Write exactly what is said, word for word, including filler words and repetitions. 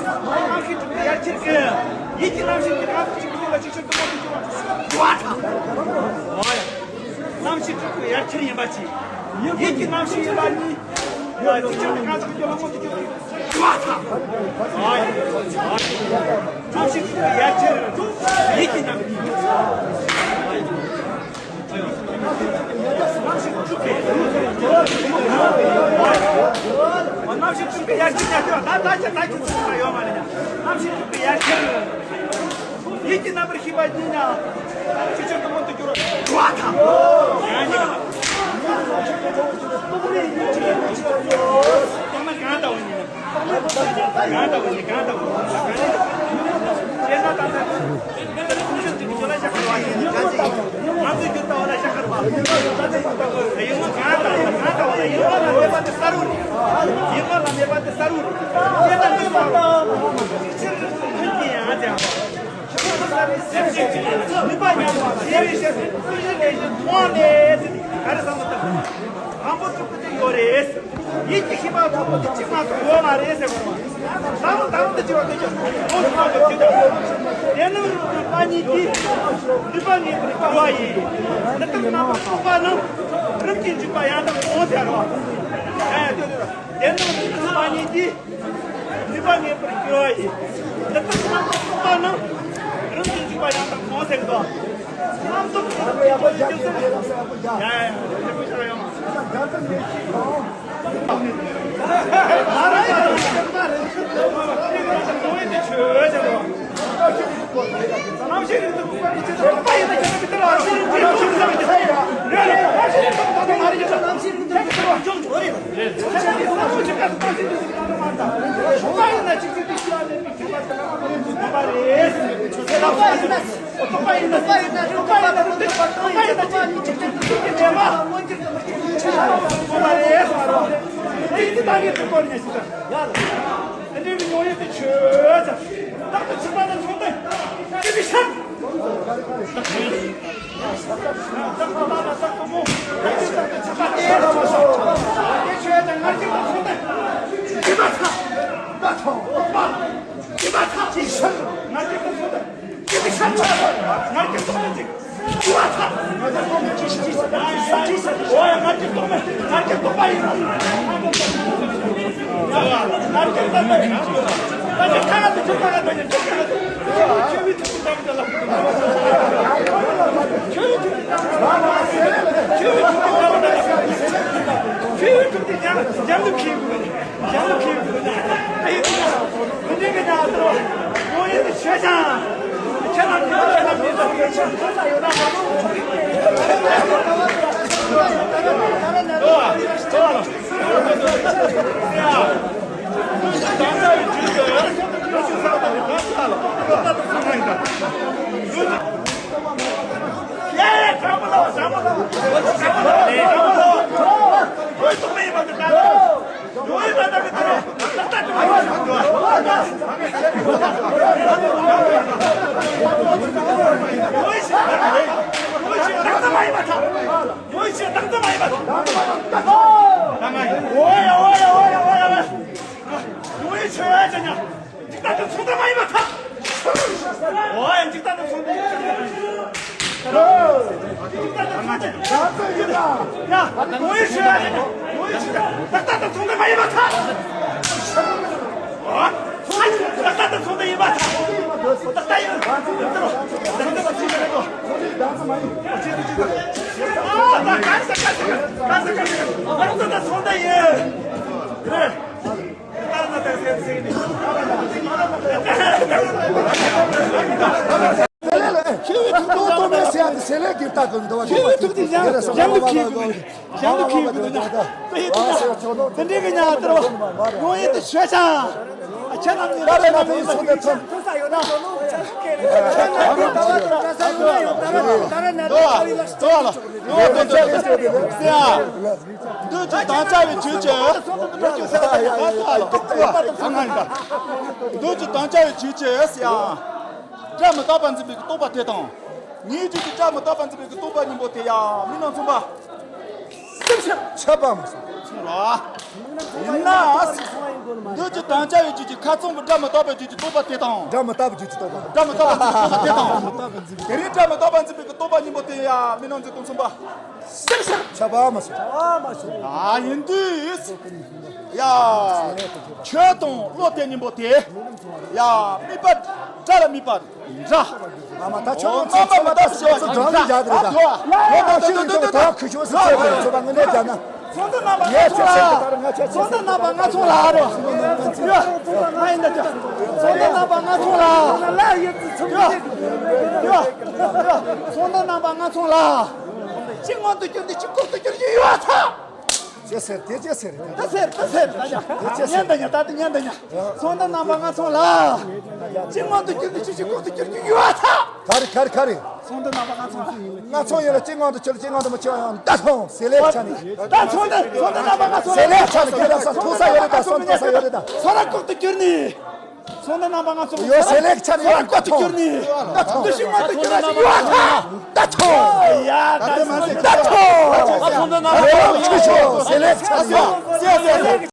རྣམ་ཤེས་དྲུག་པོ་ཡར་ཁྱེར་གི། ཡིད་ཀྱི་རྣམ་ཤེས་ཀྱི་ཁ་དོག་གཅིག་པུ་ལ་ཅིག་ཤར་དུ་མ་དུ་འགྱུར་བ། རྣམ་ཤེས་དྲུག་པོ་ཡར་ཁྱེར་ཡིན་པ་ཅིག། ཡིད་ཀྱི་རྣམ་ཤེས་ཡིན་པ་ནི། ཡ་ཅིག་ཤར་དུ་ཁ་དོག་གི་ལོ་མོ་དུ་འགྱུར་བ། རྣམ་ཤེས་དྲུག་པོ་ཡར་ཁྱེར། ཡིད་ཀྱི་རྣམ་ཤེས། རྣམ་ཤེས་དྲུག་པའི་ཡར་རྒྱས་ཉག་ཐོག་ད་ད་ཆ་ད་ཆ་ཚུགས་ན་ཡོད་མ་རེད་ཉག་རྣམ་ཤེས་དྲུག་པའི་ཡར་རྒྱས། ཡིད་ཀྱི་རྣམ་པར་ཤེས་པ་ཉིད་ཉག་ཅི་ཕྱིར་དུ་མོ་དུ་གྱུར་རོ། ཡང་ཉག་ཏོག་མ་གང་ལྟ་བུ་ཉིད་ཉག་གང་ལྟ་བུ་ཉིད་གང་ལྟ་བུ་ཉིད་གང་ལྟ་བུ་ཉིད་གང་ལྟ་བུ་ཉིད། ཡིད་ཀྱི་ཤེས་པ་ཚོགས་པ་དེ་གཅིག་མ་གཏོགས་ཡོད་མ་རེད་ཟེར་བ་རེད། ད་རུང་ད་རུང་དེ་བྱེད་པ་དེ་ཀྱང་ལོ་སུམ་ཅུ་དེ་དང་། དེ་ནི་རིགས་པ་གཉིས་ཀྱིས་ནུས་པ་ངེས་པར་འགྱུར་བ་ཡིན། འདི་ལྟར་རྣམ་པར་རྟོག་པ་རྣམས་རིམ་གྱིས་འཇུག་པ་ཡང་དག་འོང་ཟེར་བ། ཨ་དེ་དེ་དེ་ནི་རིགས་པ་གཉིས་ཀྱིས་ནུས་པ་ངེས་པར་འགྱུར་བ་ཡིན། འདི་ལྟར་རྣམ་པར་རྟོག་པ་རྣམས་རིམ་གྱིས་འཇུག་པ་ཡང་དག་འོང་ཟེར་གི་འདུག་རྣམ་རྟོག་ཡ་ཡ་ཡ་ཡ། འཇིག་ལྟ་དེ་ཚོང་དེ་མ་ཡིན་པ་ཐག་འོ་ཡ། འཇིག་ལྟ་དེ་ཚོང་དེ་ཡིན་པ་ཐག་འཇིག་ལྟ་དེ་ཚོང་དེ་ཡིན་པ་ཐག་ཡ། འོ་ཡ་ཞུ་ཡ། འོ་ཡ་ཞུ་ཡ། ལྟ་ལྟ་དེ་ཚོང་དེ་མ་ཡིན་པ་ཐག་འོ་ཡ། ལྟ་ལྟ་དེ་ཚོང་དེ་ཡིན་པ་ཐག་ལྟ་ལྟ་ཡིན། ཚོང་དེ་མ་ཡིན་པ་ཐག་ལྟ་ལྟ་དེ་ཚོང་དེ་ཡིན། ཁྱོད་ཐུགས་དོན་མེད་ཟེར་ཡ་དེ་ཟེར་ལས་ཀྱི་ལྟ་གི་འདུག་བ། ཁྱོད་ཐུགས་དེ་ཡང་ཡང་དུ་ཁྱེད་དགོས། ཡང་དུ་ཁྱེད་དགོས་ན། དེ་ཡིན་དུས་ན། དེ་འདྲའི་གི་ཉག་ལྟར་བ། ཡོང་ཡིན་དུ་ཞོད་ཅང་། ཁྱེད་རྣམས་ནི་ད་རེ་ན་དེ་ཡིན་སོང་དེ་ཐོན། ཁྱེད་རྣམས་ནི་ད་རེ་ན་དེ་ཡིན་སོང་དེ་ཐོན། ཟེར་ཡ། བདུད་ཀྱི་དམ་བཅའ་བའི་ཆོས་ཅན། བདུད་ཀྱི་དམ་བཅའ་བའི་ཆོས་ཅན་ཟེར་ཡ། སྐྲ་མི་རྟག་པར་འཛིན་པའི་རྟོག་པ་དེ་དང་། ངེས་འབྱུང་གི་སྐྲ་མི་རྟག་པར་འཛིན་པའི་རྟོག་པ་གཉིས་པོ་དེ་ཡང་མི་རྣམས་མཚུངས་པ། སེམས་ཤར་ཆད་པའམ་མཚུངས་རོ། ཡིན་ན། འདོད་ཀྱི་དམ་བཅའ་ཡི་རྒྱུད་ཀྱི་ཁ་ཚང་གི་སྒྲ་མི་རྟག་པའི་རྒྱུད་ཀྱི་རྟོག་པ་དེ་དང་། སྒྲ་མི་རྟག་པའི་རྒྱུད་ཀྱི་རྟོག་པ། སྒྲ་མི་རྟག་པ་འཛིན་པའི་རྟོག་པ་དེ་དང་། དེ་རིང་སྒྲ་མི་རྟག་པ་འཛིན་པའི་རྟོག་པ་གཉིས་པོ་དེ་ཡ་མི་སྣང་མཛད་དོན་གསུམ་པ། ཤེར་ཤེར། ཁྱབ་པ་མ་ཤེར། ཨ་ཡིན་དུས། ཡ། ཆོས་དང་བློ་དེ་གཉིས་པོ་དེ། ཡ། དམིགས་པ་སྒྲ་ལ་དམིགས་པ་འདྲ། ཨ་མ་ད་ཆོས་དང་ཚོགས་མ་ད་སོ་སོ་སྒྲ་མི་འཇགས་དེ་རེད་ད། ཡོད་ད་ཆོས་དང་ད་ཁུ་ཆོས་སུ་ཚོགས་དེ་ཚོགས་པ་ངོས་ནས་བརྒྱབ་ན། ཚོགས་འདུ་རྣམ་པ་ལྔ་ཚོགས་ལ། ཚོགས་འདུ་རྣམ་པ་ལྔ་ཚོགས་ལ་རོ། ཡ། ང་ཡིན་ད་ཅོ། ཚོགས་འདུ་རྣམ་པ་ལྔ་ཚོགས་ལ། ཡ། ཡ། ཚོགས་འདུ་རྣམ་པ་ལྔ་ཚོགས་ལ། སྤྱི་མངོན་དུ་གྱུར་ཏེ་སྤྱི་ལྐོག་ཏུ་གྱུར་གྱི་ཡོད་ཐལ། ཅེས་ཟེར་དེ་ཅེས་ཟེར་རེད། ད་ཟེར་ད་ཟེར་ད་ཡ། དེ་ཅེས་ཟེར། ཉན་ད་ཉན་ད་དེ་ཉན་ད་ཉན། ཚོགས་འདུ་རྣམ་པ་ལྔ་ཚོགས་ལ། སྤྱི་མངོན་དུ་གྱུར་ཏེ་སྤྱི་ལྐོག་ཏུ་གྱུར་གྱི་ཡོད་ཐལ། ག་རེ་ག་རེ་ག་རེ། ཚོགས་འདུ་རྣམ་པ་ལྔ་ཚོགས་ལ། ལྔ་ཚོགས་ཡོད་ལ་སྤྱི་མངོན་དུ་གྱུར་སྤྱི་མངོན་དུ་མི་གྱུར་ཡང་ད་ཐོང་ཟེར་ལེ་ཆ་ནི། ད་ཚོགས་འདུ་ཚོགས་འདུ་རྣམ་པ་ལྔ་ཚོགས་ལ། ཟེར་ལེ་ཆ་ནི་ཁྱེད་རང་ས་ཐུག་ས་ཡོད་རེད་ད་སོང་ཐུག་ས་ཡོད་རེད་ད། ས་ར་ལྐོག་ཏུ་གྱུར་ནི། ཚོགས་འདུ་རྣམ་པ་ལྔ་ཚོགས་ཡོད་ཟེར་ལེ་ཆ་ནི་ཡོད་ལྐོག་ཏུ་གྱུར་ནི། ད་ཐོང་། འདུ་ཤེས་མ་ཏུ་གྱུར་ན་ཞིག་ཡོད་ད། ད་ཐོང་། ཡ་ད་ད་མ་ཟེར་ད་ཐོང་། ཚོགས་འདུ་རྣམ་པ་ལྔ་ཚོགས་ཡོད་ཟེར་ལེ་ཆ་ནི་ཡོད།